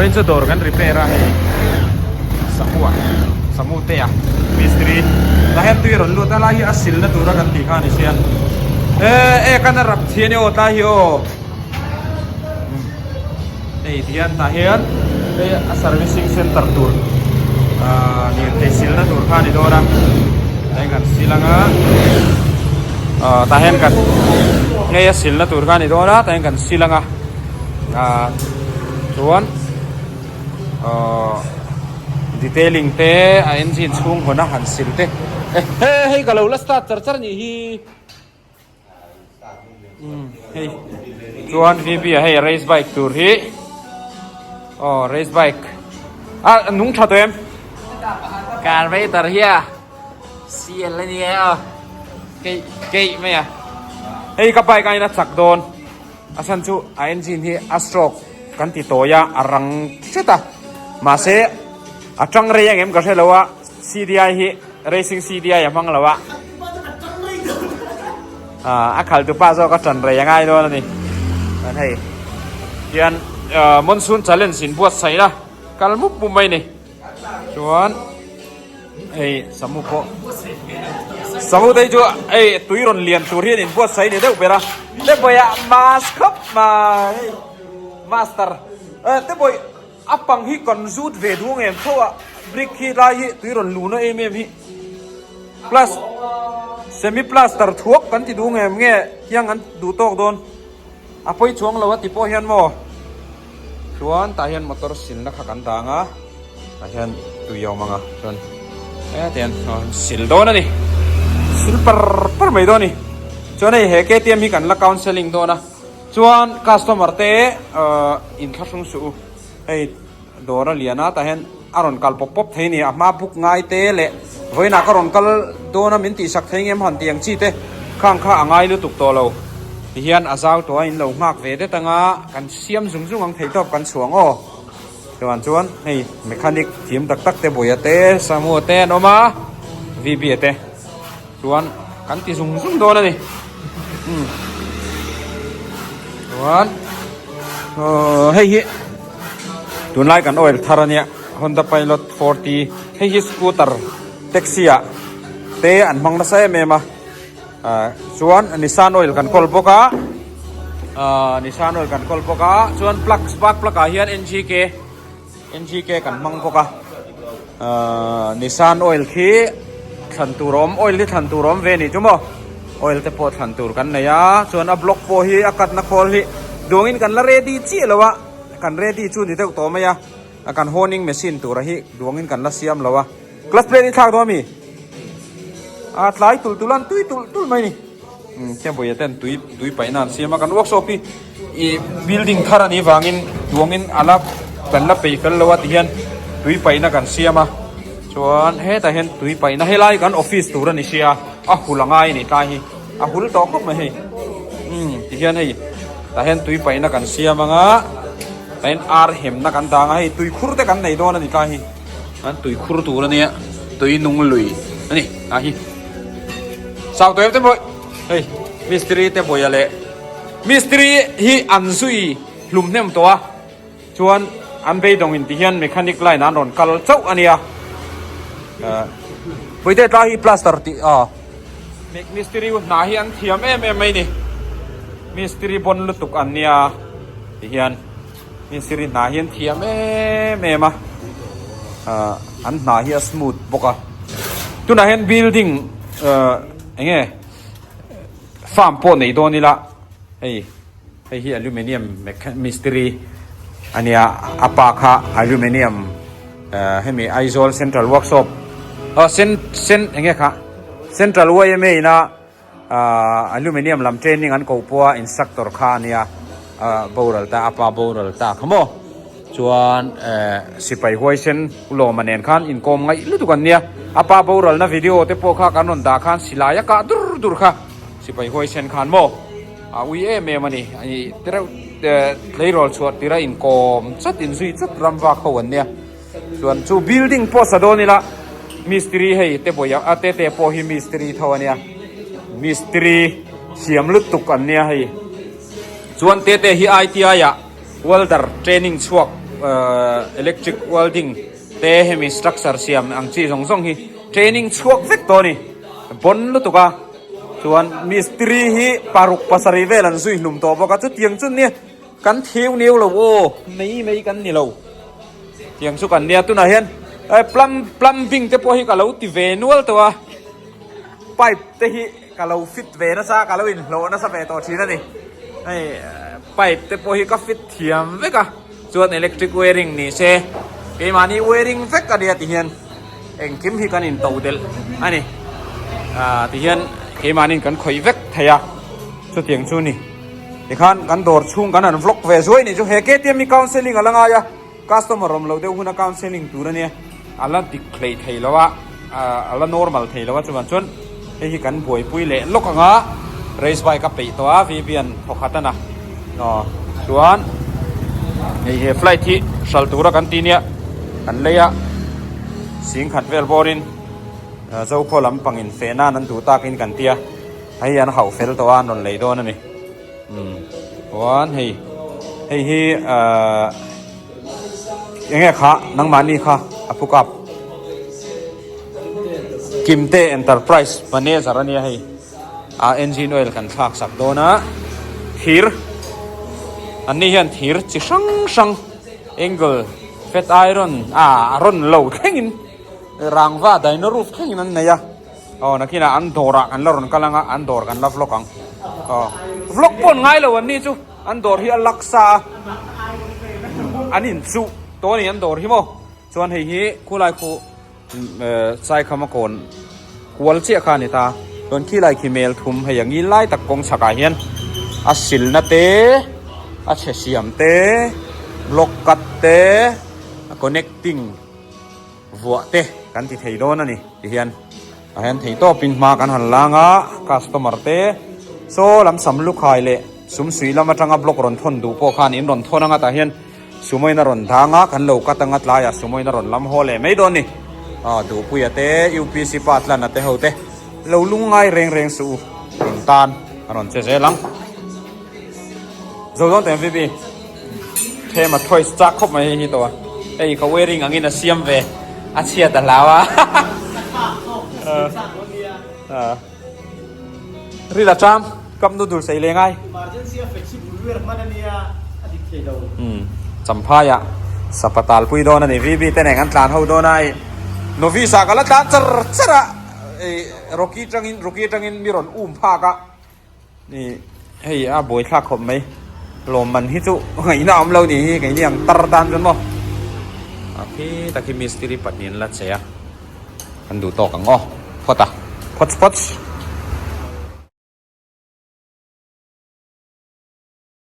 Vawiin chu dawr kan repair a hei Samua Samutea mistiri tah hian tui a rawn lut a lai hi a silna tura kan tih kha a ni sia e e kan a rap chhi a ni aw tlai hi aw. Hei ti hian tah hian hei a servicing center tur ahh lirthei silna tur kha a ni dawn a tah hian kan sil ang a ahh tah hian kan hei a silna tur kha a ni dawn a tah hian kan sil ang a ahh chuan ahh detailing te a engine chhung hawn a han sil te eh hei ka lo la start char char a nih hi. Hei chuan VB ah hei race bike tur hi aw race bike ah a nung tha tawh em carburetor hi a sial a nia aw keih keih mai a hei ka bike aiin a chak dawn a chhan chu a engine hi a stroke kan ti tawi a a rang hret a mahse a tang rei ang em ka hre lo a C_D_I hi racing C_D_I a hmang lo a. A khalh tu pa zawk a tan rei a ngai dawn a ni chuan hei hian monsoon challenge in buatsaih la kal mup mup mai a ni chuan hei samu pawh samu te hi chu hei tui rawn lian tur hian in buatsaih a ni deuh ber a te bawiah mask khawp mai hei master te bawih a pang hi kan zut ve duh ang em tho a brick hi lai hi tui rawn luhna em em hi. Plas semi plaster thuak kan ti duh ngem nge hiang an duh tawk dawn a pawi chuang lo a ti pawh hian maw chuan tah hian motor silna kha kan dang a tah hian tui a awm ang a chuan heti hian sil dawn a ni sil par par mai dawn a ni chuan hei he ktm hi kan la counselling dawn a chuan customer te ahh inthlahrung suh u hei. Dawr a lian a tah hian a rawn kal pawp pawp thei a ni a hma buk ngai te leh vawiinah ka rawn kal dawn a min tihsak thei ngem han tih ang chi te khang kha a ngai lutuk tawh lo ti hian a zau tawh a in lo nghak ve det anga kan siam zung zung ang theihtawp kan chhuang aw chuan chuan hei mechanic thiam tak tak te Buaia te Samua te an awm a VB a te chuan kan ti zung zung dawn a ni umm chuan aww hei hi tunlai kan oil thar a nia Honda Pilot 40 hei hi scooter taxi ah te an hmang nasa em em a ah chuan Nissan oil kan kawl bawk a ah Nissan oil kan kawl bawk a chuan plug spark plug ah hian N_G_K N_G_K kan hmang bawk a ahh Nissan oil khi thlan tur a awm oil hi thlan tur a awm ve anih chu maw oil te pawh thlan tur kan nei a chuan a block pawh hi a cut na khawl hi duangin kan la ready chiah lo a kan ready chu ni deuh tawh mai a a kan honing machine tura hi duangin kan la siam lo a clutch plate hi thlak dawn ami a tlai tul tul a an tui tulh tulh mai a ni umm Khiangpuia ten tui tui paihna an siam a kan workshop hi ih building thar a nih vangin duangin a la kan la peih fel lo a tihian tui paihna kan siam a chuan hetah hian tui paihna helai kan office tur a ni sia a hul a ngai a ni tlai hi a hul tawh khawp mai hei umm tihian hei tah hian tui paihna kan siam ang a tah hian ar hemna kan dang a hei tui khur te kan nei dawn a ni tlai hi an tui khur tur a nia tui nung lui a ni tah hi Sau tawh em te mawi hei mistiri te bawia leh mistiri hi an zui hlum hnem tawh a chuan an beidawng in ti hian mechanic line ah an rawn kal chauh a nia ah puite tlai hi plaster tih ah mistiri hna hi an thiam em em mai ni mistiri bawn lutuk an nia ti hian mistiri hna hi an thiam em em a ah an hna hi a smooth bawk a tunah hian building ah eng nge farm pawh nei dawn ila hei hei hi aluminium mistiri a nia a pa kha aluminium ah hemi Aizawl central workshop aw cen cen eng nge kha central yma ina Ahh aluminium lam training an ko pawh a instructor kha a nia ahh boral ta a pa boral ta kha maw chuan eh sipai huaisen ulawma nen khan inkawm ngaih lutuk an nia a pa boral na video te pawh kha kan rawn dah khan silai a kah dur dur kha sipai huaisen khan maw a ui em em a ni te reuh tleirawl chhuah tir a inkawm chat inzui chat ram vak ho an nia. Chuan chu building pawh sa dawn ila mistiri hei te bawih a te te pawh hi mistiri tho ania mistiri siam lutuk an nia hei chuan te te hi I T I ah welder training chhuak electric welding te hemi structure siam ang chi zawng zawng hi training chhuak vek tawh a ni bon lutuk a chuan mistiri hi paruk pasarih vel an zui hlum tawh bawk a chutiang chu nia kan theu neu lo aw mai mai kan ni lo tiang chu kan nia tunah hian plum plumbing te pawh hi ka lo ti ve nual tawh a pipe te hi ka lo fit ve nasa ka lo inhlawh nasa ve tawh thin a ni hei pipe te pawh hi ka fit thiam vek a chuan electric wiring ni se keimahni wiring vek a nia ti hian engkim hi kan into delh a ni ah ti hian keimahni kan khawih vek thei a chutiang chu ni tikhan kan dawr chhung kan han vlog ve zuai nih chu he ktm hi counselling a la ngai a customer awm loh deuh huna counselling tur a nia a la dik hlei thei lo a a la normal thei lo a chuvang chuan hei hi kan buaipui leh lawk ang a race bike a peih tawh a Vivian thawkhat a na aw chuan hei he flight hi hral tura kan ti nia kan lei a singkhat vel bawrin Zokhaw lampangin feh nan an duh takin kan tia hei an hauh fel tawh a an rawn lei dawn a ni. Umm chuan hei hei hi ahh eng nge kha nangmahni kha a phu kap Kimte Enterprise manager a nia hei a engine oil kan thlak sak dawn a thir an ni hian thir chi hrang hrang angle fat iron ah a rawn lo thlengin rangva dyno roof thlengin an nei a. Aw nakinah an dawrah kan la rawn kal anga an dawr kan la vlog ang. Aw vlog pawh an ngai lo an ni chu an dawr hi a laksa a an inchuh tawh a ni an dawr hi maw chuan hei hi khulai khu Saikhama kawn kual chiah kha a ni ta chuan khilai khi mel thum hei a ngil lai tak kawng chhakah hian a silna te a chhe siam te block cut te a connecting Vuah te kan ti thei dawn a ni ti hian ah hian thei tawpin hma kan han lang a customer te saw lam sam lukhai leh sumsui lam atanga block rawn thawn duh pawh khan in rawn thawn anga tah hian sumoin a rawn dang a kan lo cut anga tlaiah sumoin a rawn lam haw leh mai dawn a ni ah duhpuia te upc pa tlana te ho te lo lungngai reng reng suh u in tan a rawn che zel ang zo dawn teh mvp. Thema toys chak khawp mai hei hi tawh a hei ka wearing angin a siam ve a chhiat a hlau a ril a ṭam cup noodle sei leh ngai Champhai ah sapa talpui dawn a ni VB te nen kan tlan ho dawn a hei novice ah ka la tlan char char a Rocky tangin Rocky tangin mi rawn um phak a. Ni hei a buai thlak khawp mai lawmman hi chu ngaihna awm lo ni hi keini ang tar tan chuan maw a khi tak hi mistiri pahnih an la che a kan duh tawk ang aw phawt a phawts phawts.